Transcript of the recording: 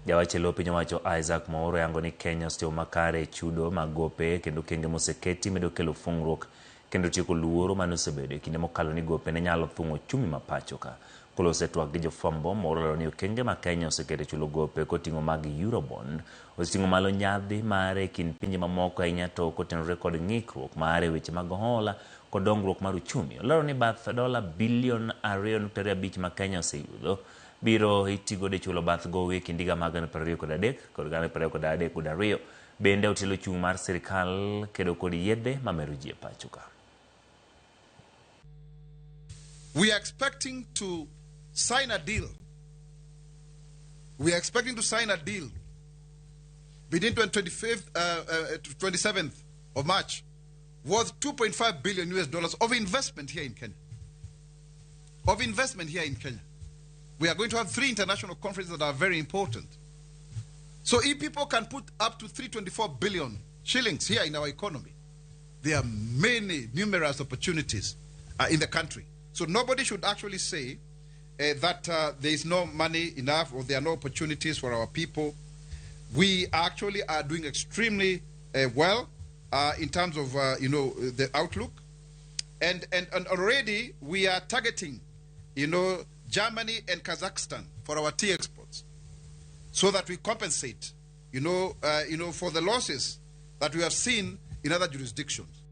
Jawach e lo piny owacho Isaac Mwaura oyango ni Kenya osetimo makare e chudo mag gope kendo okenge moseketi medo kelo fungruok kendo tieko luoro mane osebedo e kinde mokalo ni gope ne nyalo thung'o ochumi ma pacho ka. Koloso e twak gi jofwambo, Mwaura olero ni okenge ma Kenya oseketo e chulo gope koting'o mag Eurobond oseting'o malo nyadhi mare e kind pinje mamoko ahinya to kotenore kod ng'ikruok mare e weche mag hola kod dongruok mar uchumi. Olero ni bath dola bilion 2.25 ma Kenya oseyudo biro itigodo e chulo bath gowi e kind higa mag 2023 kod 2032. Bende otelo chung' mar sirikal kedo kod yedhe mamero ji e pacho ka. We are expecting to sign a deal. We are expecting to sign a deal between 25th, 27th of March, worth 2.5 billion US dollars of investment here in Kenya. Of investment here in Kenya. We are going to have 3 international conferences that are very important. So if people can put up to 324 billion shillings here in our economy, there are many, numerous opportunities in the country. So nobody should actually say that there is no money enough or there are no opportunities for our people. We actually are doing extremely well in terms of the outlook. And already we are targeting Germany and Kazakhstan for our tea exports, so that we compensate for the losses that we have seen in other jurisdictions.